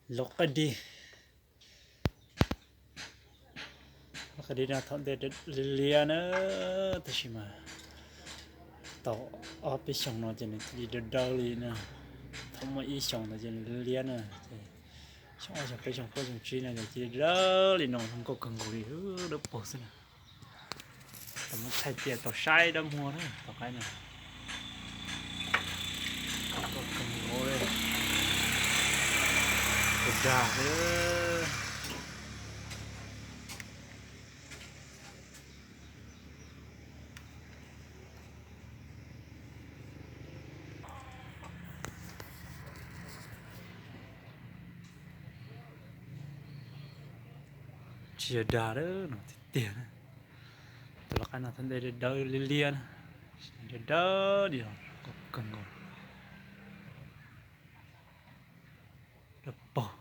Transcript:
Lub qab dib, lub qab dib no thaum ntej liab liab na, tab sis mas tau ob peb xyoos no ces nws cia li dawb dawb li na. Thaum muaj ib xyoos ntawd ces nws liab liab na, ces xyoo ob xyoo peb xyoo plaub xyoo tsib no ces cia li dawb li no, zoo nkauj kawg nkaus li, dawb paug xwb na. Tau muab thaij cia tau saib dab muag na, tau qaib na. Zoo nkauj kawg nkaus li, dag xwb. Tsis yog dag no tiag tiag na. Tus lub qaib no thaum ntej dawb liab liab na, dawb dawb li, kawg nkaus, dawb paug.